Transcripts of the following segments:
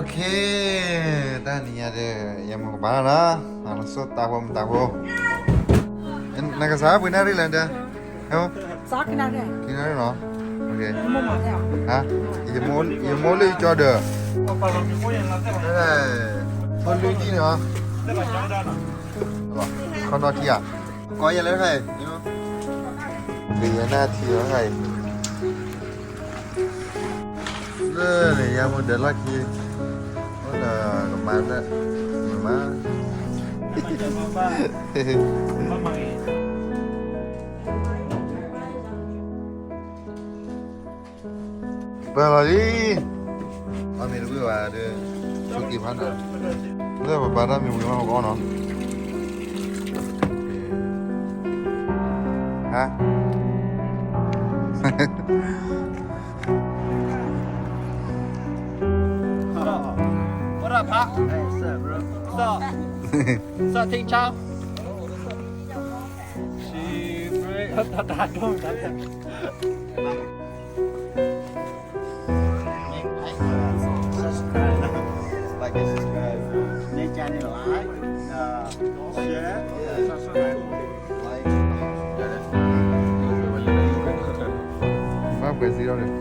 Okay, တၢ်နံၤညါဒီး ယမ့ၢ်ကဘၣ်နီၤ, နဆိတၢ်ဖိမတၤဖိ, နကစၢ်ပှ့ၤနၣ်ရံၣ်လဲၣ်ဒီး, ခံနၣ်ရံၣ်နီၤ, ယမိၢ်လၢယကၠီဒီး, ဖိလွံၢ်နံၣ်နီၤ, ခီနီၢ်ထံဧါ, ကီယဲလၢခါအံၤ, ကယဲနၢ်ထံလီၤခါအံၤ လၢန့ၣ် ယၤမူဒၢးလီၢ်ခံ, အိၣ်ဒီးကမၤလၢ, မၤ, ပၢၢ်လီၤလံ, အမ့ၢ်တဝံၣ်ဘၣ်ဒီး, ဆိက့ၤဖးနၤ, လၢပဘၣ်တၢ်မ့ၢ်ဝံၤမးပကအီၣ်နီၤ, ဟါ What up, Pop? Hey, what's up, bro? What's up? What's up, Ting Chao? She break. Subscribe. Like and subscribe. Make channel, alright? Uh, share. Yeah. Subscribe. Like. Bye, guys. See you later.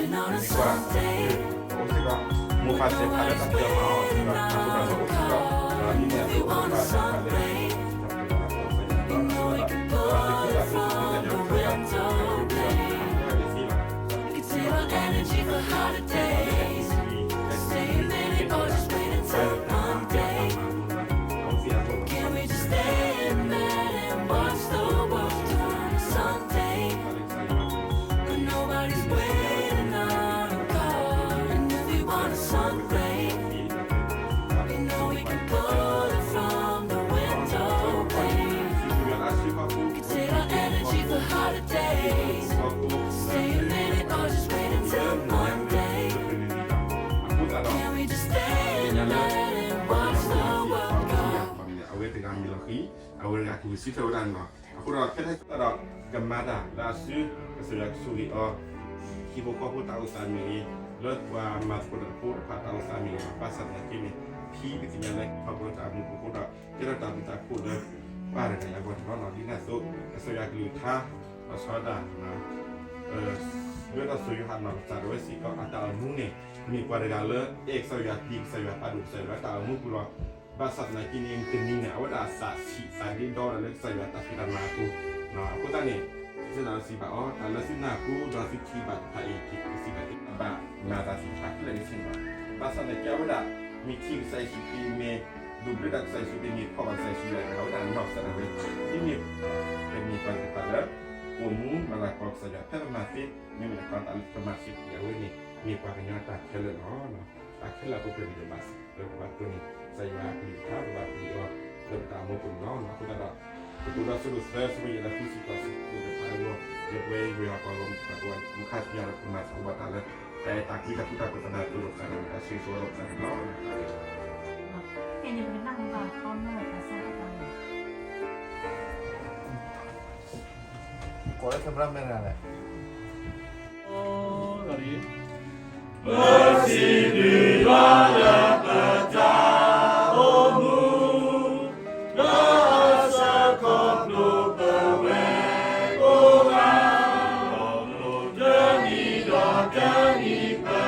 Sunday. အိၣ်စ့ၢ်ကီး မိၢ်ပၢ်သ့ၣ်တဖၣ်လၢတၢ်ပျၢၤမၤအီၤစ့ၢ်ကီး တၢ်ဖိတၢ်လံၤအိၣ်စ့ၢ်ကီး ဒီးဒ်န့ၣ်အသိး မိၢ်ပၢ်သ့ၣ်တဖၣ်လၢ Consider energy for holidays. Stay a minute or just wait until Monday. Can we just stay in bed and watch the world turn to Sunday? But nobody's waiting on a call. And if we want a Sunday, you know we can pull it from the window pane. Consider energy for holidays. Stay a minute or just wait until Monday. Can we just stay in bed and watch the world go? အဝဲတဂၤမ့ၢ်လီၤဃံၤ အဝဲတဂၤကစံးထီၣ်ဝဲဒၣ်န့ၣ်လီၤ. အဃိဒီးဖဲတၢ်ဒီး ကမၤတၢ်လၢအစု ကစၢ်ယွၤကဆိၣ်ဂ့ၤအီၤ ဟံၣ်ဖိဃီဖိတၢ်အိၣ်သးမ့ၢ်ဂ့ၤ လၢပှၤမၤသကိးတၢ်ဖိတဖၣ်တၢ်အိၣ်သးမ့ၢ်ဂ့ၤ ဘၣ်ဆၣ်သနာ်က့န့ၣ် ဖံပသ့ၣ်ညါလၢဟံၣ်ဖိဃီဖိတၢ်အိၣ်မူအဃိဒီး ကဲထီၣ်တၢ်ဘျုးတၢ်ဖှိၣ်လၢ ပၢ်တဂၤအဂီၢ်န့ၣ်လီၤ. ဒ်န့ၣ်အသိး ကစၢ်ယွၤကလုၢ်ကထါ လီၤဆီဒၣ်တၢ် လၢတၢ်ဆိၣ်ဂ့ၤဟးနီၢ်ကစၢ်ဒၣ်ဝဲစ့ၢ်ကီး အတၢ်အိၣ်မူန့ၣ် မ့ၢ်ပှၤတဂၤလၢ အဲၣ်ကစၢ်ယွၤ ပျံၤကစၢ်ယွၤ ပာ်ဒိၣ်ကစၢ်ယွၤလၢတၢ်အိၣ်မူပူၤလီၤ. ဘၣ်ဆၣ်သနာ်က့န့ၣ် တနံၤန့ၣ် အဝဲဒၣ်သးဆံးသးဒ့ဒီလၢကစၢ်ယွၤတၢ်ဖံးတၢ်မၤအပူၤ အဃိသတးန့ၣ် စံးဘၣ်အီၤ တၢ်လၢသုနၢ်ဟူ ဒီးသုထံၣ်ဘၣ်တဖၣ်အံၤ ကစံးဘၣ်သု ဘၣ်မၤသးသ့ၣ်တဖၣ်ခဲလၢာ်န့ၣ်စ့ၢ်ကီး ဘၣ်ဆၣ်သနာ်က့အဝဲဒၣ် မ့ၢ်ထံၣ်ကစၢ်ယ့ၣ်ၡူးခရံာ် မ့ၢ်ဒိးဘျၢတၢ်ကစၢ်ယ့ၣ်ၡူးခရံာ် မ့ၢ်ဖီၣ်ဘၣ်ကစၢ်ယ့ၣ်ၡူးခရံာ် အဝဲဒၣ်နီၢ်ကစၢ်ဒၣ်ဝဲ ဒ်န့ၣ် ပမ့ၢ်ပှၤသ့ၣ်တဖၣ်လၢ အိၣ်မူမၤလၤကပီၤကစၢ်ယွၤ ဖဲပမၤသ့ မ့မ့ၢ်တခီ တၢ်လၢပမၤသ့အံၤ အဝဲန့ၣ် မ့ၢ်ပှၤကညီတၢ်ခဲလၢာ်လီၤ. တၢ်ခဲလၢာ်အပူၤ ပမ့ၢ်တဘၣ် ပဘၣ်တိၢ်န့ၢ် ကစၢ်ယွၤအကလုၢ်ကထါ ပဘၣ်ပျံၤအီၤ လၢပတၢ်အိၣ်မူပူၤန့ၣ်လီၤ. အဃိသတးဒီး ပကတိၤဒီးစိၤဒိၣ်သၢ ဆိပယဲၢ်ဒီးဃုစ့ၢ်ကီး စံးဘျုးတဖၣ်အဂီၢ် ယပဝဲယွၤပှၤဂီၢ်မုၢ်သ့ၣ်တဖၣ် မူခါဆူညါဒီးကမၤသကိးဘၣ်တၢ်လၢ တၢ်အဲၣ်တၢ်ကွံတၢ်ဃူတၢ်ဖိး တၢ်နၢ်ပၢၢ်လိာ်ကစၢ်ဒီး တၢ်ဆိၣ်ဂ့ၤဆိၣ်ဝါလိာ်ကစၢ်န့ၣ်လီၤ. ကိးလၢ camera man လဲၣ်. ပစံးဘျုးယွၤလၢပတၢ်အိၣ်မူ လၢအဆၢခီဖျိပဝဲကိးဂၤ, ခီဖျိတနံၤဒီးတ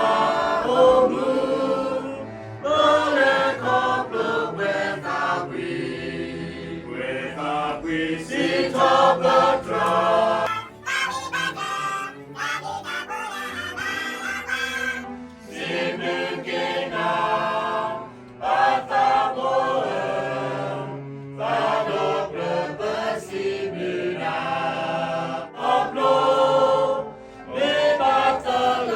နံၤပတၢ်အိၣ်မူ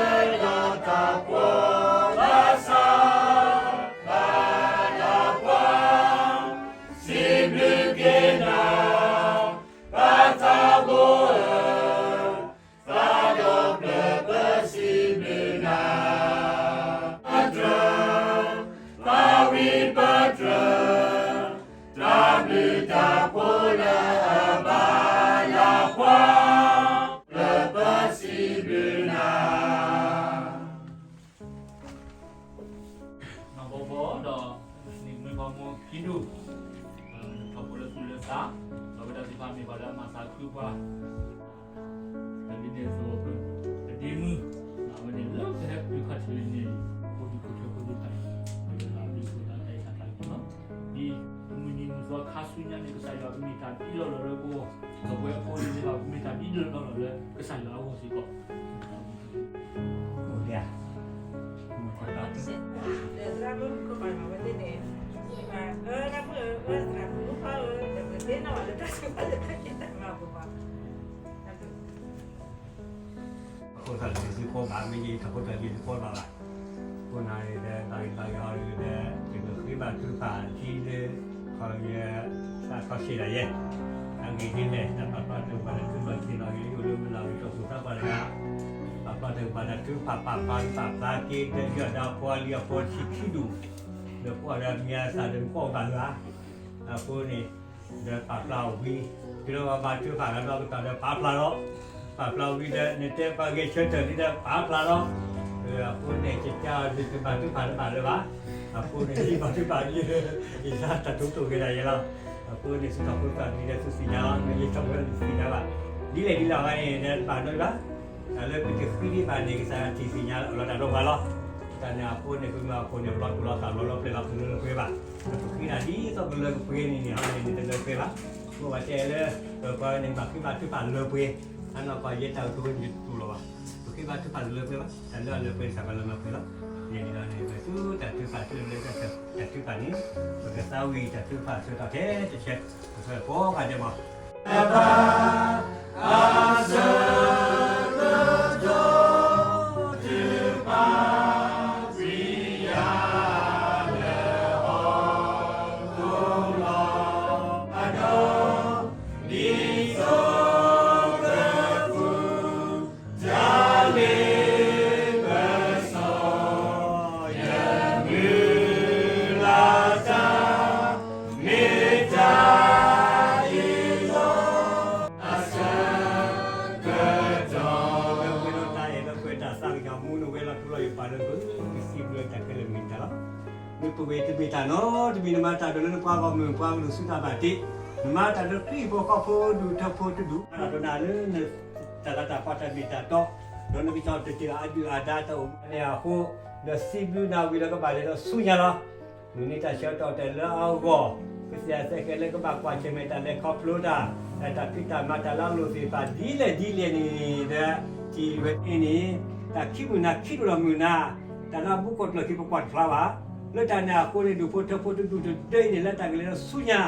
ပလဲၤခီဖျိပှဲၤသးကွံာ်, ပှဲၤသးကွံာ်စံးထီၣ်ပတြၢၤ စံးဘျုးက့ၤနၤ ပၢ်သးဘိဧၢ, သးဒီဖျၢၣ်ပစံးဘျုးနၤ, ခီဖျိ မ့ၢ်ဘၣ်တၢ်လၢတၢ်ပှီၢ်ဘၣ်ဆၣ် ဘၣ်တၢ်ပှီၢ် စံးဘျုးက့ၤနၤ ပၢ်သးဘိဧၢ, သးဒီဖျၢၣ်ပစံးဘျုးနၤ, ပတြၢၤ သးဝံၣ်ပတြၢၤ တၢ်ဘျုးတၢ်ဖှိၣ်လၢအဘၣ်လၢပှၤ လၢပစံးဘျုးနၤ နီၢ်ဘီဘီဒီး နံၣ်မွ့ၢ်ဖီမိၢ်ခံဒူၣ် ထီၣ်ဖိလၢသူၣ်လၢသး ဒီးဝဲဒၣ်သ့ၣ်တဖၣ်မ့ၢ်ပှၤလၢအမၤသးခုပှၤ တၢ်ဒ်န့ၣ်အသိး ပဒ့မုၣ် အဝဲန့ၣ်လၢပဟဲတုၤခီၣ်ထံးန့ၣ် ဖိဒံဖိထၢဖိဒံဖး လၢအဘျုးအဖှိၣ်လၢအတၢ်အဲၣ်တၢ်ကွံလီၤ. ဒ်မုၢ်နံၤမုၢ်သီခါဆူညါန့ၣ် ကစၢ်ယွၤကမ့ၢ်တၢ်ဒ်လီၢ်လီၢ်လၢပဂီၢ်, ဒီးပဝဲဖိန့ၣ်ဘၣ် ကမ့ၢ်တၢ်ဒ်လီၢ်လီၢ်လၢကစၢ်ယွၤအဂီၢ်စ့ၢ်ကီး အိၣ်ဒၣ် အဃိသတးဒီး သုဃီဘၣ်မ့ၢ်ယတၢ်ဖိတၢ်လံၤသုဃီဘၣ်ဘၣ်. အဃိန့ၣ်ဒီး ဘၣ်ဂ့ၤဘၣ်ဂ့ၤဟီဒီး ယကဃ့ဘါထုကဖၣ်ထံလၢ ခီယ သးခီဆံးဒၣ်ယဲ အဂ့ၢ်ဒ်လဲၣ် တၢ်ပာ်ဖျါတကပၤတၢ်ထုကဖၣ်စ့ၢ်နီၣ်ဂ့ၤ ယအိၣ်လၢမုၢ်လၢ်ဂ့ၤ တီၢ်ပူၤသးပှၢ်တဂၤ ပာ်ဖျါတကပၤတၢ်ထုကဖၣ် ပာ်ဖျါတပာ်ဖျါက့ၤ ဒီးယွၤဒီးအဖိအလံၤအဖိဆံးခံဒူၣ် ဒီးပှၤဒီးမံၤအသးဒီးပှၤဘၣ်လၢ အဃိန့ၣ် ဒီးပာ်ဖျါအီၤဝံၤ တုၤလၢပဘါထုကဖၣ်ဒီးကတီၢ်ဒီးပာ်ဖျါလီၤ. ပာ်ဖျါဝံၤဒီး နတဲပှၤဂဲၤဆၢထၢၣ်လံဒီးပာ်ဖျါလီၤ. အဃိန့ၣ် ကစၢ်အီၤဒုးတဘါထုကဖၣ်တဘၣ်လၢၤဘၣ်. အဃိန့ၣ် ယဘါထုကဖၣ်လံ ယသးတၢ်တိာ်တိာ်က့ၤဒၣ်ယဲလီၤ. အဃိန့ၣ် သုတၢ်ဖိသၣ်လံဒီးသုသ့ၣ်ညါလီၤ. ယထီၣ်ဝဲဒၣ်သုသ့ၣ်ညါဘၣ်. ဒ်လဲၣ်ဒ်လဲၣ်ဂၤန့ၣ် ဒီးတဘၣ်နီတဂၤ တၢ်လၢပတဃံဒံးဘၣ်န့ၣ် ကစၢ်ယွၤထံၣ်သ့ၣ်ညါလီၤတၢ်ဒီးပှၤလီၤ. တၢ်န့ၣ်အဃိန့ၣ် ပမ့ၢ်အခိၣ်န့ၣ် ပလီၤတူာ်လီၤကာ်လီၤလၢပျၢၤလီၤ ပတလၢပှဲၤဘၣ်. ပဃံဒံးဒ်သိးပလၢပှဲၤန့ၣ်န့ၣ် ဟီန့ၣ်န့ၣ် တလၢပှဲၤဘၣ်. ပဝဲတဲလၢ ပှၤန့ၣ် ဘၣ်ဃ့ဘါထုကဖၣ်လၢပှဲၤ, အနီၢ်ကီၢ်ယဲတၢ်ကတိၤန့ၣ်တူၢ်လီၤဘၣ်. ပဃ့ဘါထုကဖၣ်တလၢပှဲၤဘၣ်, တၢ်လၢအလၢပှဲၤန့ၣ် တၢ်ဘၣ်လၢမၤပှဲၤလီၤ. န့ၣ်န့ၣ်ဒီးန့ၣ် ပသူတၢ်ထုကဖၣ်ဆၢလၢတၢ်ထုကဖၣ်န့ၣ် ပကသးဝံၣ်တၢ်ထုကဖၣ်ဆၢထီၣ်ထဲတဆဲး ပဖဲပှၤဂၤဒဲးမး လၢပှဲၤဒီးတၢ်အဲၣ်လၢပှဲၤတၢ်သးကညီၤမူ နဝဲလီၤထူလီၤယိာ်ပာ်လၢပှၤ နစံးဘျုးတၢ်ခဲလၢာ်မ့ၢ်တၢ်လီၤ. မ့ၢ်ပဝဲတမ့ၢ်တၢ်နီတမံၤ နမၤတၢ်ဒိၣ်လၢနပှၤဂီၢ်မုၢ် ပှၤကလူးဆူတၢ်ဘၣ်တ့, နမၤတၢ်လၢခရံာ်ဖိဃီဖိဒူၣ်ထၢဖိတဒူၣ် တၢ်ဒိၣ်နၤလၢ တၢ်လၤတၢ်ကပီၤတၢ်မ့ၢ်တၢ်တီ, ဒီးနကစီၣ်တတ့ၢ်အဒုၣ်အဒါတၢ်အိၣ်မူန့ၣ်အဃိ, ဒီးစံးဘျုးနၤဝံၤလၢကဘၣ်လဲၤဒီးဆူညါလီၤ. မုၢ်နံၤတၢ်ဆၢကတီၢ်တၢ်လၢအဂီၢ်, ကစၢ်ယွၤစဲးကဲလၢကဘၣ်ကွၢ်ဆၢၣ်မဲာ်တၢ်လဲၤခီဖျိတၢ်, တၢ်ဖံးတၢ်မၤတၢ်လၢအလိၣ်သ့ၣ်တဖၣ်ဒ်လဲၣ်ဒ်လဲၣ်န့ၣ်ဒီး ထံၣ်ဝဲန့ၣ်န့ၣ်, တၢ်ခံမုၢ်နၤခံဒိၣ်ဒီးမုၢ်နၤ, တၢ်လၢအဘူးကီၢ်ကျၢၢ်ခံပကွၢ်တဖျါဘၣ်. လၢတၢ်န့ၣ်အဃိန့ၣ် ဒူၣ်ဖိထၢဖိတဒူၣ်တဒၢအံၤန့ၣ် လၢတၢ်ကလဲၤဒီးဆူညါ,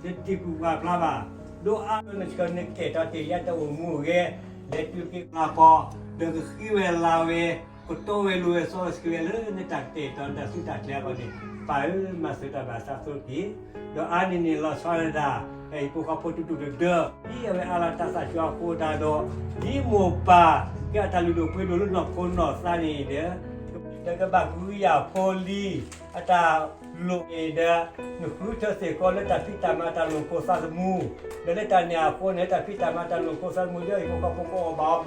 တထံၣ်ပကွၢ်ဖျါဘၣ်. ဒိးအါလၢနဆှၢနကဲၣ်တီတ့ၢ်လံအတၢ်အိၣ်မူအဂ့ၢ်, လဲၤတုၤက့ၤလၤကီၢ်, ဒီးကဃံဝဲလၤဝဲ, ကတီဝဲလိၤဝဲစီဝဲစှၤဝဲလၢနတၢ်ကတဲာ်ကတီၤ နတၢ်စုတၢ်ကျဲၤအဂီၢ်န့ၣ်, ပၢ်ဧၢ, မၤစၢၤတၢ်ဘၣ်ဆၣ်သိက့ၤ, ဒီးအါန့ၢ်န့ၣ်လီၤဆီဒၣ်တၢ်, ဟံၣ်ဖိဃီဖိတဒူၣ်တဒၢ, ဒ်အဝဲအါလီၤတၢ်သးဆူအဃိတၢ်ဒီး, ဒ်မိၢ်ပၢ်, ကဲအတၢ်လုၢ်ဒိၣ်ပှ့ၤဒိၣ်လၢနီၢ်ခိနီၢ်သးန့ၣ်ဒီး, ဒီးကဘၣ်ကဟုကယာ်ဖိလံၤ, အတၢ်လိၣ်န့ၣ်ဒီး, နဃုထၢစ့ၢ်ကီးလၢတၢ်ဖံးတၢ်မၤတၢ်လိၣ်ခိၣ်သးသမူ, ဒီးလၢတၢ်န့ၣ်အဃိန့ၣ် တၢ်ဖံးတၢ်မၤတၢ်လိၣ်ခိၣ်သးသမူ ဒီးဟံၣ်ဖိဃီဖိကအီၣ်ဘၣ်အီ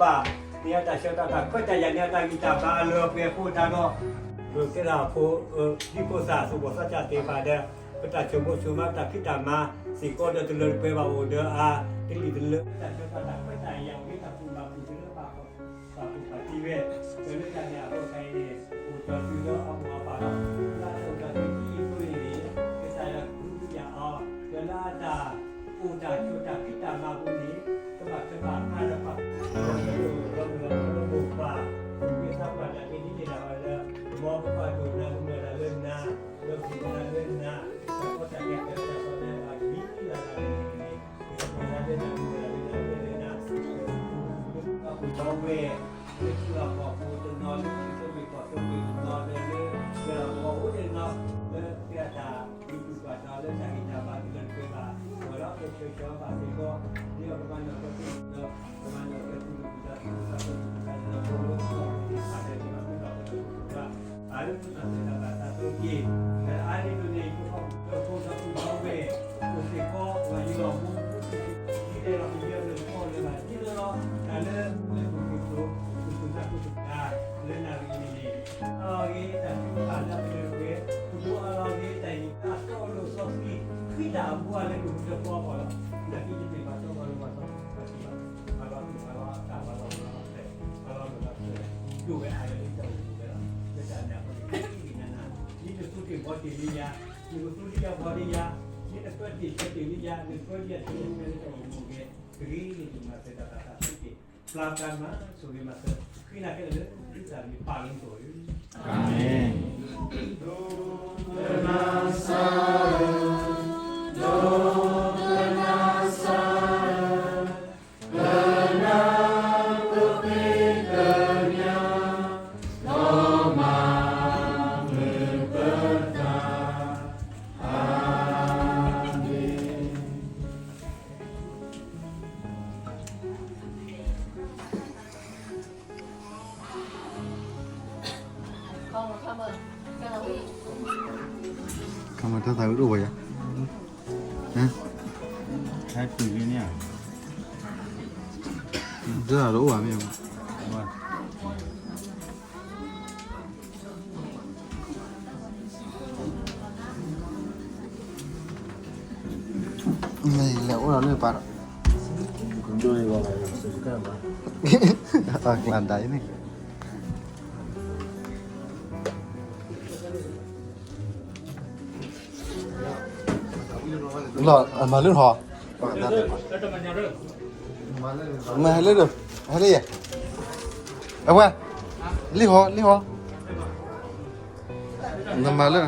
ဘၣ်, န့ၣ်အတၢ်ဆှၢတၢ်တၢ်ခွဲးတၢ်ယာ်န့ၣ် အတၢ်ဂံၢ်တၢ်ဘါအလၢအပှဲၤအဃိတၢ်ဒီး, ပကဲဒၣ်ဖိ, ဒ်ဖိသၣ်သူၣ်ဘီၣ်သးစၢ်သ့ၣ်တဖၣ်ဒီး, ပတၢ်ဆိမိၣ်ဆိမး ပတၢ်ဖံးတၢ်မၤစ့ၢ်ကီးဒီးတလၢတပှဲၤဘၣ်အိၣ်ဒီးအါ, တလံၣ်တလၢ, တၢ်ဆှၢတၢ်တၢ်ခွဲးတၢ်ယာ် ပှၤပာ်ဖှိၣ်ပာ်တံၢ်ဝဲ, ဒီးလၢတၢ်န့ၣ်အဃိခဲအံၤန့ၣ်, အိၣ်တီၢ်တုၤလၢအမိၢ်အပၢ်လီၤ, လၢအတအိၣ်တီၢ်တုၤဒ်အံၤအဃိန့ၣ်, ကစၢ်ယွၤကဟုကယာ်အီၤ, ဒီးလၢအတၢ်အိၣ်တၢ်ဆိးတၢ်ဖံးတၢ်မၤအပူၤန့ၣ်, ကဘၣ်ကဘၣ်ဖးဒီးပှၤ, ဒီးလၢမိၢ်ပၢ်, ဝံသးပှၢ်တၢ်ကဲဒ်န့ၣ်ဒၣ်ဝဲလၢ, မ်ပကဘၣ်ဒိၣ်နၤကမၢၢ်တၢ်လၢနၤ, ဒီးကမၢၢ်တၢ်လၢနၤ, တၢ်ကီတၢ်ခဲကဲတၢ်ကီတၢ်ခဲလၢနၤ, ကမၢၢ်တၢ်လၢနၤ ကမၢၢ်တၢ်လၢနၤလၢနၤ, ပကဘၣ်ပူၤထီၣ်ဝဲ, လၢထံလီၢ်ကီၢ်ပူၤတနီၤ လၢထံသဘျ့ကီၢ်သဘျ့တနီၤ လၢလၢပှၤဂၤအိၣ်တနီၤ, လၢကဲတၢ် ဒုးဒုးပှၤဒီးလၢတၢ်ဂံၢ်တၢ်ဘါတလၢတပှဲၤဘၣ်, ဝဲဒီးကဆှၢဆှၢဘၣ်စ့ၢ်ကီး, ဒ်အကမၤနၢၤအပှၤသ့ၣ်တဖၣ်ဒီး, ကမၤနၢၤအပှၤသ့ၣ်တဖၣ်ဒီး ကမၤနၢၤအပှၤသ့ၣ်တဖၣ်ဒီး ပှၤလၢပှၤသ့ၣ်တဖၣ်ဒီး ပှၤလၢပှၤသ့ၣ်တဖၣ်, အါလၢပတၢ်သ့ၣ်တဖၣ်သးသိက့ၤ, ဒီးအါဒ်န့ၣ်န့ၣ် ဖိဃီဖိဒီးဖိဒီဝဲၢ်, အိၣ်စ့ၢ်ကီး ပှၤယွၤအမူ ဒ်လဲၣ်လီၤ ပယဲၢ်လၢကီၢ်လၢဘၣ် ဒ်လၢလီၤ, တၢ်လၢလၢပူၤကွံာ်ကျိၤ ပူၤကွံာ်တၢ်ကိၢ်တၢ်ဂီၤ လၢနၣ်ရံၣ်အံၤန့ၣ်, အါလီၤဂ့ၤတၢ်ထုကဖၣ်လၢအကတၢၢ်တပှဲၤ, ပဒိးအါလီၤဂ့ၤတၢ်အံၤ တၢ်တီအလိၤစီဆှံ ဃံတၢ်အဘူးအါလၢနဟူတၢ်ဖီအဂီၢ်လီၤ. နာ်က့ယမ့ၢ်ပှၤတီပှၤလိၤပှၤတီပှၤလိၤပှၤတီ, ပှၤလီၤမုၢ်ပှၤလီၤအသးပှၤလီၤမုၢ်လီၤအသး, ပှၤလီၤမုၢ်လီၤအသး, ဒိၣ်ဝဲအါလၢလံတၢ်အိၣ်မူဝဲလီၤ. လၢတၢ်န့ၣ်အဃိန့ၣ် ကသံၣ်ကသီနၤ, ဒ်နသူတ့ၢ်ဘှီတ့ၢ်လံယၤ, နကသူလံယၤဘှီလံယၤ, ဒ်နပၢတ့ၢ်ဆှၢတ့ၢ်လံယၤ, နပၢလံယၤဆှၢလံယၤလၢတၢ်အိၣ်မူအဂ့ၢ်, တဂ့ၤန့ၣ်မၤစၢၤတၢ်သးသးစူၤက့ၤ, ပျၢ်ပျၢ်မၤ ဆိၣ်ဂ့ၤမၤစၢၤ, ဃ့နၤခဲလၢာ်လၢ ခရံာ်အမံၤပၢ်လၢမူခိၣ်ဧၢ, အၤမ့ၣ်. ဒိကနၣ်စၢ်ဧၢ, ဒိကနၣ်စၢ်ဧၢ, ကနၣ်ပဃ့ကညး, ဒီးမၤနၢၤပသး, အၤမ့ၣ်. ခီမီတၢ်သးဝံၣ်တအိၣ်ဘၣ်ယၤ, ဟဲတုၤလံန့ၣ်ဧါ, တၢ်တအိၣ်ဘၣ်မ့ၢ်, မ့ၢ်လဲၤအိၣ်ဒီးလၢပၢ်ဒီး, ဒိၣ်န့ၢ်ဘၣ်, အကျါဒၣ်အံၤန့ၣ် လီၤအမၤလၢထီၣ်, မၤဟဲလၢဒၢး, ဟဲလၢယဲ, အဝဲ, လံဟီ လံဟီ, နမၤလၢ,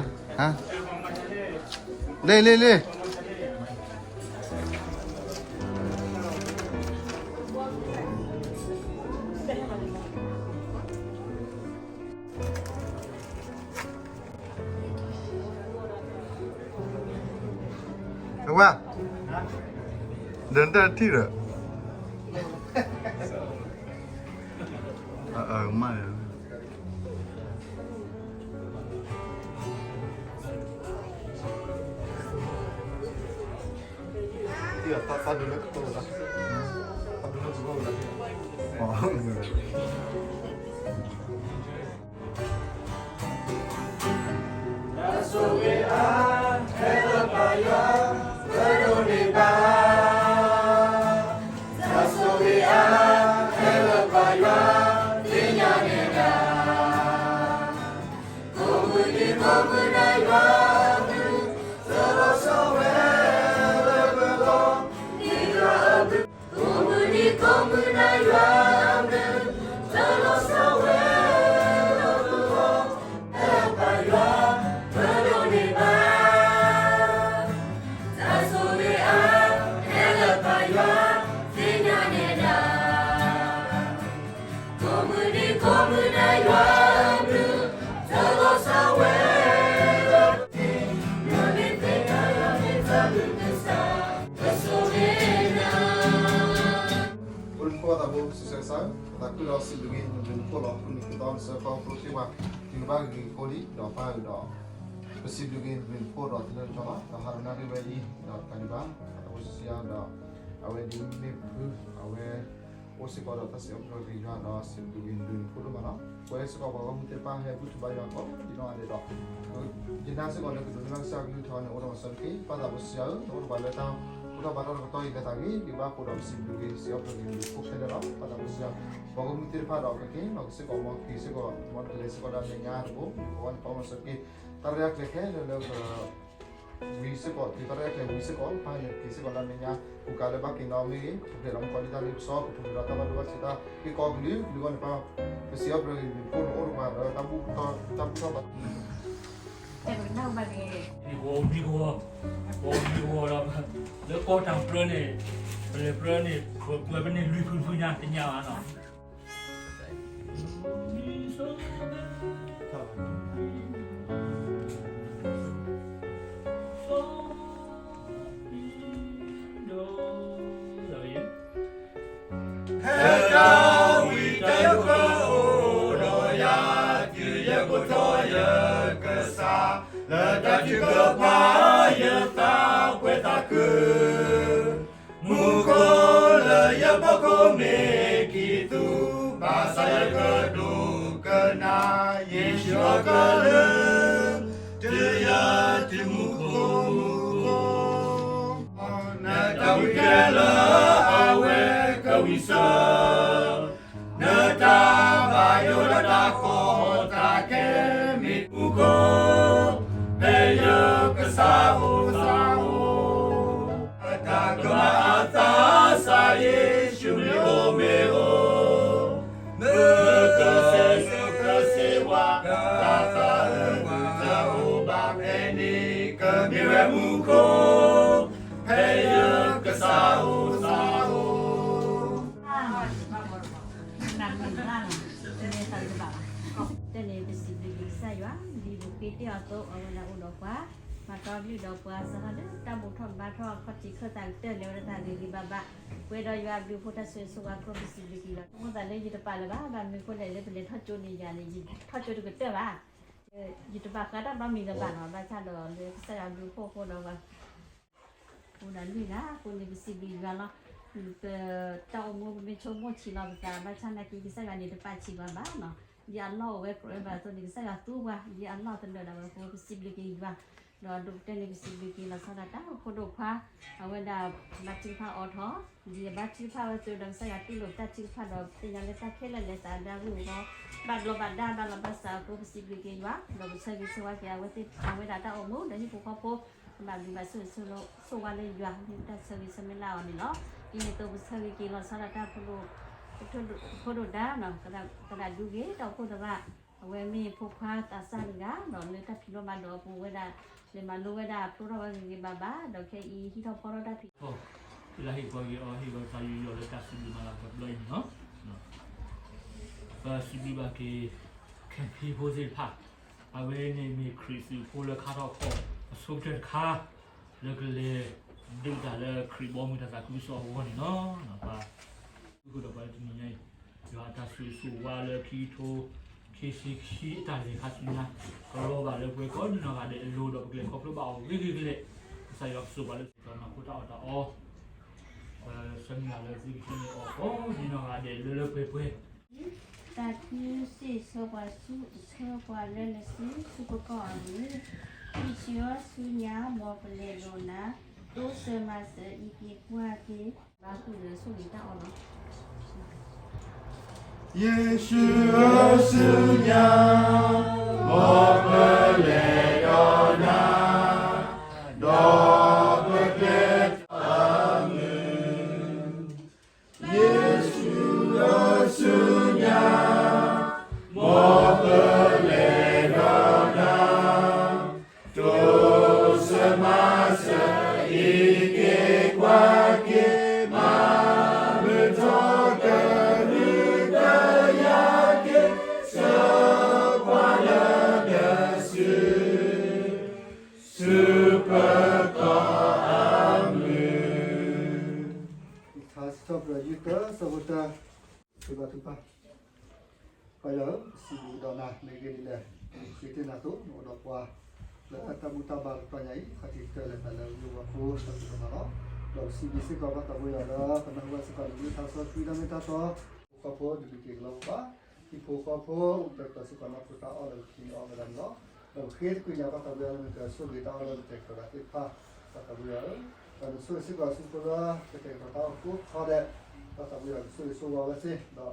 လ့ လ့ လ့ အဝဲ, ဒီးတၢ်ထံၣ်ဒီး, အမၤ တၢ်ဆိၣ်ဂ့ၤအါ ဟဲလၢပယွၤ ပဒိးန့ၢ်ဘၣ်, တၢ်ဆိၣ်ဂ့ၤအါ ဟဲလၢပယွၤ သ့ၣ်ညါန့ၢ်ဒၣ်, ကိးမုၢ်နံၤကိးမုၢ်နၤယွၤအဘျုး တလီၤဆီဝဲလၢပဂီၢ်, ဒ်ယွၤအဘျုး ကိးမုၢ်နံၤကိးမုၢ်နၤယွၤအဘျုး တလီၤဆီဝဲလၢပဂီၢ်, ဟဲလၢပယွၤ ပဒိးန့ၢ်ဘၣ်, တၢ်ဆိၣ်ဂ့ၤအါ ဟဲလၢပယွၤ သ့ၣ်ညါန့ၢ်ဒၣ် ကိးမုၢ်နံၤကိးမုၢ်နၤယွၤအဘျုး တလီၤဆီဝဲလၢပဂီၢ်, ယွၤမ့ၢ်သ့ၣ်ညါ ယွၤမ့ၢ်တၢ်ဘျုးကစၢ် ပဆိၣ်ဂ့ၤနၤ. အိၣ်မူခိၣ်သးဘိ စံးဆၢကစၢ်, ပသးခုဒီးစံးဘျုးက့ၤ နဘျုးနဖှိၣ်လီၤ. အဃိန့ၣ် ကသီနဆၢကတီၢ် အိၣ်ဖျိသ့ၣ်ပှၤ ဒ်နဘၣ်ဂ့ၤဂ့ၤအဃိလံ, ဒီးပၢ်အုးဒီး ပစံးဘျုးက့ၤနဘျုးနဖှိၣ်ဒီးတလၢတကီလီၤ. ဒီးဟးရူနၣ်ရံၣ်ဝဲအံၤ ဒီးတကးဒံးဘၣ် ပသးဘိစံးဆၢဒီး အဝဲဒ်မ့ၢ်ဖု အဝဲ အိၣ်စ့ၢ်ကီးဒီးတၢ်စံးအီၣ်ပတြၢၤက့ၤယွၤဒီးစံးဘျုးက့ၤနဘျုးနဖှိၣ်ဒိၣ်မးလီၤ. ပဝဲစ့ၢ်ကီးပှၤဂီၢ်မုၢ်သ့ၣ်တဖၣ် ဟဲဘူၣ်ထီၣ်ဘါယွၤကိးဒ်နီၢ်ဂၤဒဲးဒီး ယနာ်စ့ၢ်ကီးလၢကဒိးန့ၢ်ဘၣ်ကစၢ်ကလုၢ်ကထါန့ၣ် အိၣ်ဒီးမၤစၢၤတက့ၢ်. ပၢ်သးဘိစံးဆၢဧၢ, နအိၣ်ဒီးပှၤလၢတၢ်ဘူၣ်ထီၣ်ဘါထီၣ်တကတီၢ်အံၤလၢသးဂ့ၤဂ့ၤဘၣ်အဃိဒီး ပစံးဘျုးက့ၤ စံးအီၣ်ပတြၢၤက့ၤနဘျုးနဖှိၣ်ခဲလၢာ်လီၤ. ပၢ်သးဘိစံးဆၢ ပှၤဂီၢ်မုၢ်သ့ၣ်တဖၣ်ဒီးကက့ၤ လီၤက့ၤစ့ၢ်ကီး မ်က့ၤစ့ၢ်ကီး မ်တလဲၤစ့ၢ်ကီးဒၣ်မဲာ်ညါတဘိ ယကဝီၤန့ၣ် ပၢ်မၤစၢၤတက့ၢ်. တၢ်ရဲၣ်တၢ်ကျဲၤခဲလၢာ်လၢပ ဝံၤစ့ၢ်ကီး တုၤတၢ်ရဲၣ်တၢ်ကျဲၤဝံၤစ့ၢ်ကီး ပၢ်န့ၣ်က့ၤစ့ၢ်ကီးလၢမဲာ်ညါ ပူၤကၤလၢဘၣ်က့ၤနီၣ်မ့ၢ်ဂ့ၤ ပကပျဲလီၤမူကီၢ်လံတၢ်လ့ပစီ ကပူၤက့ၤဒီးတၢ်ဘၣ်ဒိဘၣ်ထံးတၢ်ဂ့ၢ်ကီကလုာ်ကလုာ်အဂီၢ်န့ၣ် ပၢ် ပစံးအီၣ်ပတြၢၤက့ၤနဘျုးနဖှိၣ် နအိၣ်ဒီးပှၤလၢတၢ်ဘူၣ်ထီၣ် တၢ်ဘူၣ်ထီၣ်ဘါ ဂီၤမံဂီၤ ဂီၤမံဂီၤဒီး လၢကီၢ်တၢ်ပြၢန့ၣ် ပလဲၤပြၢန့ၣ် ပကွဲးပန့ၢ်လွံၢ်ဖုတဖုညါ တညါဘၣ်နီၤ. ဖဲတၢ်ဝံတၢ်ယိးကအိၣ်ဒီးယၤ တုၤယဲၢ်ကိးထီၣ်ယကစၢ် လၢတၢ်ထုကဖၣ်ယသးပှဲၤသးခု မူခိၣ်လၢယပီၢ်ခိၣ်မ့ၢ်ကံၢ်သူ ဘၣ်ဆၣ်ယကဒိကနၣ် ယ့ၣ်ၡူးအကလုၢ် တုၤယတုၤမူခိၣ်မူခိၣ် နတၢ်ဝံၤကဲလၢအဝဲကဝံၤဆၢ နတၢ်ဘၣ်ယိၣ်လၢတၢ်ကီတၢ်ခဲမ့ၢ်မူခိၣ် ဖဲယကစၢ်အိၣ်သးအိၣ် တၢ်ကမၤအသးစၢ် ယ့ၣ်ၡူးမ့ၢ်အိၣ်မ့ၢ်အိၣ် မ့ၢ်ကစၢ်ယ့ၣ်ၡူးခရံာ်စ့ဝါ တၢ်သးအုးတၢ်အိၣ်ဘၣ်ဖဲန့ၣ် ကမ့ၢ်ဝဲမူခိၣ် ဖဲယကစၢ်အိၣ်သးအိၣ် တၢ်န့ၣ် ပစံးဘျုးက့ၤကစၢ်ယွၤ ဒ်ပဃ့တ့ၢ်အီၤအသိး အဝဲဒၣ်အိၣ်ဒီးပှၤ မၤတီအကလုၢ်ဒီးပှၤ စးထီၣ်လၢတၢ်ဘူၣ်ထီၣ်ဘါထီၣ် ခီၣ်ထံးခၢၣ်သးကတၢၢ် လဲၤဝဲဒၣ်တၢ်ဂ့ၤဂ့ၤဘၣ်ဘၣ် ပှဲၤဒီးယွၤအဘျုးအဖှိၣ်တၢ်ဆိၣ်ဂ့ၤဆိၣ်ဝါအဃိ ပစံးဘျုးက့ၤယွၤ တမ့ၢ်သးလၢယတပာ်လၢၤဘၣ် ဘၣ်မနုၤအဃိလဲၣ် လၢပလဲၤထီၣ်ကၠိန့ၣ်ယၤန့ၣ် ယထီၣ်ကၠိတကတၢၢ်ဘၣ် ယတပာ်ဃာ်တၢ်နီတမံၤလၢၤဘၣ်နီၤ ဘၣ်ဆၣ်ဒီးလၢကစၢ်ယွၤအဘျုးအဖှိၣ်အဃိဒီး အိၣ်ဒီးလွံၢ်နၤ အဃိန့ၣ် ပစံးဘျုးယွၤလီၤ. ပတၢ်အိၣ်မူပမ့ၢ်ဆိကမိၣ်ဆံးလီၤပသး ဘၣ်ဆၣ်နာ်က့ ကစၢ်ယွၤန့ၣ် တပာ်ဆံးပှၤဘၣ်နီၤ. ဒ်အလီၢ်အိၣ်ဝဲကြၢးဝဲဘၣ်အသိးန့ၣ် ကစၢ်ယွၤသူပှၤ ဒ်အလီၢ်တလၢာ်ဒၣ်ဝဲအဃိ ပစံးဘျုးက့ၤယွၤ ဒီးဒိၣ်ကတၢၢ်န့ၣ် ပစံးဘျုးက့ၤလီၤဆီဒၣ်တၢ်အိၣ်ဖှိၣ်ဒိၣ်ခွါ အဝဲဒၣ်ဘါထုကဖၣ်အိးထီၣ် ဒ်အဘါထုကဖၣ်ဝဲအသိးဒီး ကစၢ်ယွၤတူၢ်လိာ်တၢ်ထုကဖၣ်ဒီး သ့ၣ်ညါလၢတၢ်ခဲလၢာ်လဲၤသးဒၣ်ဝဲအဂီၢ် ဘၣ်ဘျီးဘၣ်ဒါဘၣ်လီၤဘၣ်စးအဃိ ပစံးဘျုးက့ၤယွၤ ဒီးပဆၢဂ့ၤဆၢဝါက့ၤအဝဲသ့ၣ် အဝဲဒၣ်တၢ်အိၣ်မူ ဒီးဟံၣ်ဖိဃီဖိ ကဘၣ်ဘျုးဘၣ်ဆိၣ်ဂ့ၤဆိၣ်ဝါလၢယွၤ မ့ၢ်တၢ်ဆၢဂ့ၤဆၢဝါလၢအီၤန့ၣ်လီၤ. ဒ်န့ၣ်အသိး ပဆၢဂ့ၤက့ၤလီၤဆီဒၣ်တၢ် ဖိဒိၣ်ဒါနီၤ ကဒၣ်ဒူဂ့ၤ တၢ်အိၣ်ဖှိၣ်သရၣ် အဝဲမ့ၢ်ဖိခွါသးစၢ်တဂၤ ဒီးလၢတၢ်ဖံးလိမၤဒိးအပူၤဝဲဒၣ် လဲၤမၤလိဝဲဒၣ်ဖျိထီၣ်ဝဲဂ့ၤဂ့ၤဘၣ်ဘၣ် ဒီးခဲအံၤဟံးထီၣ်ဖီထီၣ်တၢ်ဖံး ဟ့ၣ်လၤဟ့ၣ်ကပီၤက့ၤအီၤ ဟ့ၣ်ဂီၤသးယိယီလၢတၢ်စံးဘျုးမၤလၤကပီၤတဘျီအံၤန့ၣ်လီၤ. ပစံးဘျုးဘၣ်က့ၤ campaign ဖိသ့ၣ်တဖၣ် အဝဲန့ၣ်မ့ၢ်ခရံာ်သုးဖိလၢခါထီၣ်ခီၣ် အဆိကတၢၢ်တခါ လၢကလဲၤဒုးတၢ်လၢခရံာ်ဘီမုၢ်တၢ်သးခုကစီၣ်အဂီၢ်န့ၣ်လီၤ. ပှၤ ဃုာ်ဒီးပှၤလၢတနံၤညါအံၤ ယွၤအတၢ်ဆိၣ်ဂ့ၤဆိၣ်ဝါလၢခံကထိခံဆံခံအတၢ်လဲၤခါဆူညါ ကလီၤဘၣ်လၢပှဲၤကိးနီၢ်ဂၤဒဲးအလိၤ ဒီးပကလဲၤခီဖျိဘၣ်အီၤဂ့ၤဂ့ၤကလဲာ် ကစၢ်ယွၤကဆိၣ်ပှၤလၢ စီၤနီၢ်ခိတၢ်အီၣ်တၢ်အီ ပဆၢမုၢ်လၢ်လၢသုကဆၢန့ၢ်အီၤကိးနီၢ်ဂၤဒဲးလၢလၢပှဲၤပှဲၤ တၢ်ကူစ့ၣ်ဆၢပှၤဆူ ဆၢပှၤလၢနစုဆူပကီၢ်အဂ့ၢ်, ဟံးဆူညါ မ်ပလဲၤဒိးနၤ, တိစၢၤမၤစၢၤအံးက့ၤကွၢ်က့ၤ ဘၣ်ဃုာ်ဒီးဆိၣ်ဂ့ၤတၢ်အီၣ်လီၤ. ယ့ၣ်ၡူးဧၢ ဆူညါ မ်ပလဲၤဒီးနၤ, ဒီးပကျဲ ယ့ၣ်ၡူးဧၢ ဆူညါ မ်ပလဲၤဒီးနၤ, တိစၢၤမၤစၢၤအံးက့ၤကွၢ်က့ၤ မၤမုာ်ထီၣ်ကဟုကယာ်က့ၤ ဆၢပှၤလၢနစု ဆူပကီၢ်အမုၢ် ထါစံးထီၣ်ပတြၢၤ ယုၢ်တၢ ဆၢဖိတၢ, သုဘၣ်ထုကဖၣ်, ပၢ်ယွၤဧၢ, ပစံးဘျုးကဒီးနၤ မ့ၢ်ဂ့ၢ်ဒ်လဲၣ်, ဃ့တ့ၢ်နၤသိး နအိၣ်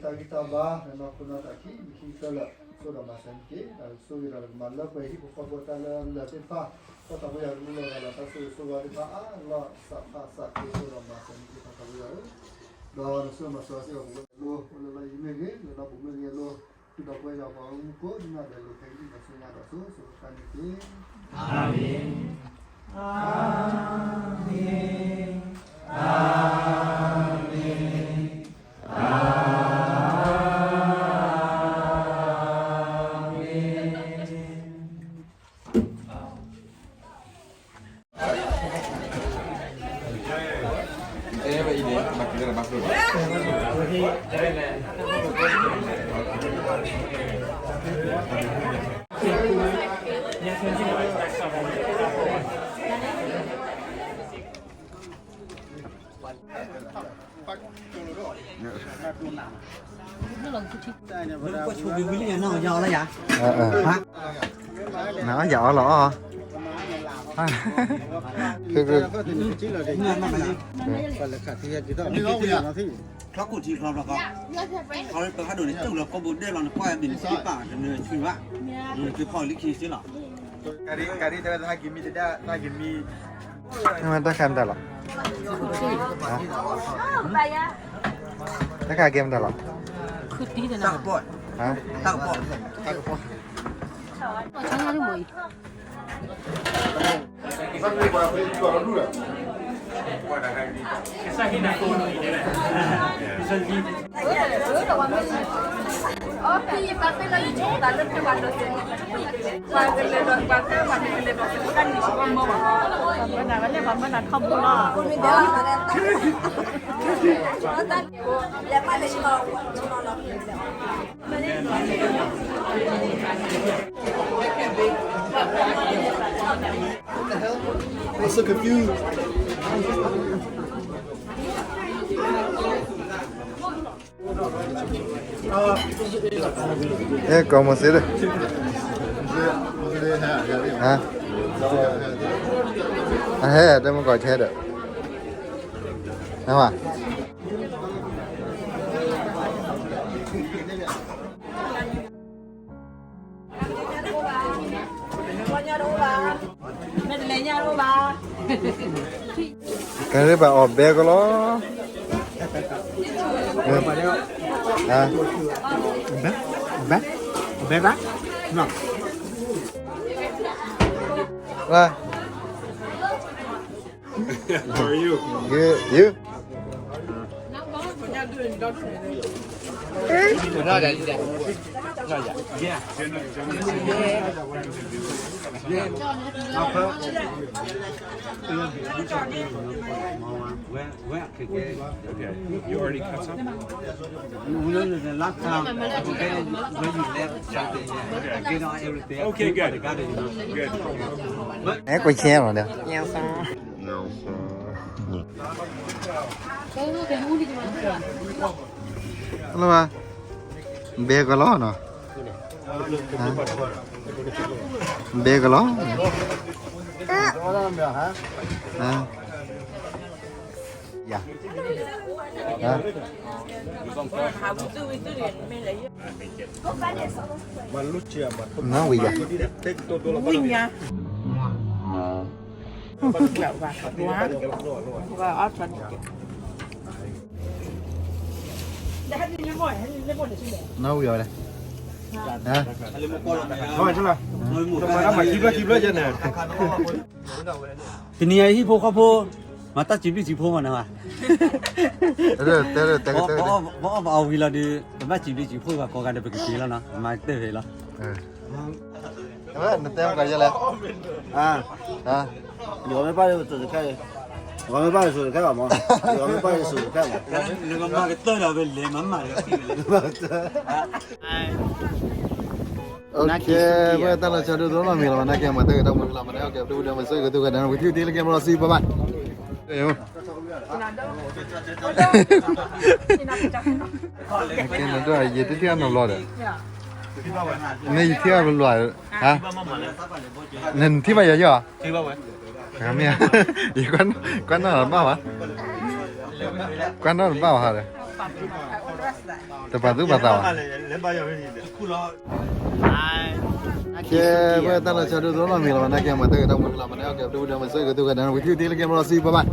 ဒီးပှၤ လၢတၢ်ဘူၣ်တၢ်ဘါတကတီၢ်ညါအံၤ ခီၣ်ထံးကတၢၢ်လၢသးလၢအဂ့ၢ်ဝီဖိ တၢ်ဖံးတၢ်မၤလီၤ. ဒီးပစံးဘျုးစ့ၢ်ကီး ပၢ်သးပှဲၤယွၤလၢ ပနၢ်ဟူဘၣ်စ့ၢ်ကီး နကလုၢ်ထါစီဆှံတၢ်မ့ၢ်တၢ်တီ ဖိဃီဖိ ဒုးဒုးက့ၤကလီပှၤ ဟံၣ်ဖိဃီဖိ တၢ်ကစီၣ်စ့ၢ်ကီး နီၢ်ခိတၢ်အီၣ်လၢပခံန့ၣ်အီၣ်ဝဲဒၣ်န့ၣ်လီၤ. ဒီးပဃ့သကွံာ်ညါ ပၢ်သးပှဲၤယွၤလၢ နကဆိၣ်ဂ့ၤတၢ်အီၣ်လၢပတဲာ်ကတီၤသ့ၣ်တဖၣ် ပၢ်သးပှဲၤယွၤဧၢ, ဒီးနဆိၣ်ဂ့ၤစ့ၢ်ကီးဆူဖိလၢ ပတဲာ်ကတီၤတၢ်အိၣ်ကိးခီဒဲး, ပၢ်သးပှဲၤယွၤ ကဆိၣ်ဂ့ၤဆိၣ်ဝါဝဲသ့ၣ် ဒီး ဟ့ၣ်က့ၤဝဲသ့ၣ်တၢ်ဂံၢ်တၢ်ဘါ လၢနီၢ်ခိနီၢ်သးခံ မ့ၢ်ခံကတၢၢ်လၢ ဆိၣ်ဒီးမၤစၢၤန့ၢ်က့ၤ ဒီးဆိၣ်ဂ့ၤဒီးကမၤလၢပှဲၤဟံၣ်ဖိဃီဖိတၢ်လၢလၢာ်သ့ၣ်တဖၣ်, ပၢ်သးပှဲၤယွၤ ကမၤလီၤဂာ်ဒီးတၢ်ဆိၣ်ဂ့ၤဆိၣ်ဝါသ့ၣ်တဖၣ်အါလီၢ် စးဖးစးခ့ ဆိၣ်ဒီးမၤစၢၤန့ၢ်က့ၤ ပၢ်သးပှဲၤယွၤဧၢ, ဒီးနဆိၣ်မၤစၢၤစ့ၢ်ကီး ပဝဲလိၤ အိၣ်လၢလီၢ်ယံၤမ့ၢ်ဂ့ၤ လၢလီၢ်ဘူးမ့ၢ်ဂ့ၤအလိၤ, ဃုာ်ဒီးပဝဲယွၤပှၤမူခိၣ် ဒ်နၤဒီးလိၤ ဖဲကနံၣ်ဒီးဆူညါဒီး ဆိၣ်ဆိၣ်တၢ်န့ၣ်တက့ၢ်. အၤမ့ၣ်, အၤမ့ၣ်, အၤမ့ၣ်, အၤမ့ၣ်. နအီၣ်ယၤအီၣ်လီၤအီၣ်, ဖုဖု, ချီကူၣ်ထံချီဘျီဃီ, ဟီပဖးဒိၣ်န့ၣ် တူၢ်လီၤကိးဘိဒဲးလီၤ နကွၢ်ဘ့ၣ်နစံပာ် တနၢၤဆူဘၣ်, နကဖီၣ်လံခံစ့လီၤ. တၢ်ခါမတၤလီၤ, တၢ်ကပီၢ်, တၢ်ကပီၢ်, တၢ်ကပီၢ်. I'm so confused. Eh, ¿cómo se ve? ¿Ah? အဟဲ တဲမကီၢ်ထဲဒီး ဟဲဝဲ ကဲဘၣ်အီၣ်ဘဲကလီ ဘဲ ဘဲ ဘဲ ဘဲ How are you? Good. You? Yeah. Yeah. Where, where I can get it? Okay. You already cut some? No, no, no, the last time, I forget it when you left something. Yeah. Okay. I get on everything. Okay, good. I got it, you know. Good. But အဲ ကွၢ်ဆဲးမးဒီး Hello, ဘဲကလီနီၤ ဘဲကလီ ယၤ နဝံၤယၤ ဝံၤညါ နဝံၤယၤဝဲလဲၣ် တနံၤအံၤဟံၣ်ဖိဃီဖိ မၤတၢ်စံးဘျုးစံးဖှိၣ်မးနၤဘၣ် တဲတဲတဲတဲ ပအီၣ်ပအီဝံၤလီၤဒီး ပဘၣ်စံးဘျုးစံးဖှိၣ်ဘၣ်ကိးဂၤဒီးပကက့ၤလီၤနီၤ မၤတၢ်ဖဲလီၤ နတဲမကီၢ်ယဲလဲၣ် ယွၤမ့ၢ်ဘၣ်ယွၤစိၤတခါအံၤ ယွၤမ့ၢ်ဘၣ်ယွၤစိၤတခါဘၣ်မး ယွၤမ့ၢ်ဘၣ်ယွၤစိၤတခါဘၣ် နကမၤကတၢၢ်ဒီးဝဲလဲၤမၤမးဒီး Okay, ပတၢ်လီၤဆီဒိၣ်သီလီၤမ့ၢ်လီၤ နာ်က့မၤတၢ်ကတၢၢ်မ့ၢ်လီၤ မၤတၢ်ကဲပဒိၣ်ဒၢမၤစၢၤကသူကဒၢနဝံၤထံဝံၤတ့လၢကဲမၤလီၤဆူ bye bye. ကဲနဒိၣ်ယတထံၣ်အနီၤလီၤဒီး မ့ၢ်ယထံၣ်အဘၣ်လီၤ ဟါ နထံၣ်ဘၣ်ယၤယီၤဧါ မ့ၢ် ကွၢ်နီၣ်တဘၣ်ဘၣ် ကွၢ်နီၣ်တဘၣ်ဘၣ်ဒီး တပာ်သူၣ်ပာ်သးဘၣ် ကဲ ပတၢ်လီၤဆီဒိၣ်သီလီၤမ့ၢ်လီၤ နာ်က့မၤတၢ်ကတၢၢ်မ့ၢ်လီၤ မၤတၢ်ကဲပဒိၣ်ဒၢမၤစၢၤကသူကဒၢနဝံၤထံဝံၤတ့လၢကဲမၤလီၤဆူ bye bye.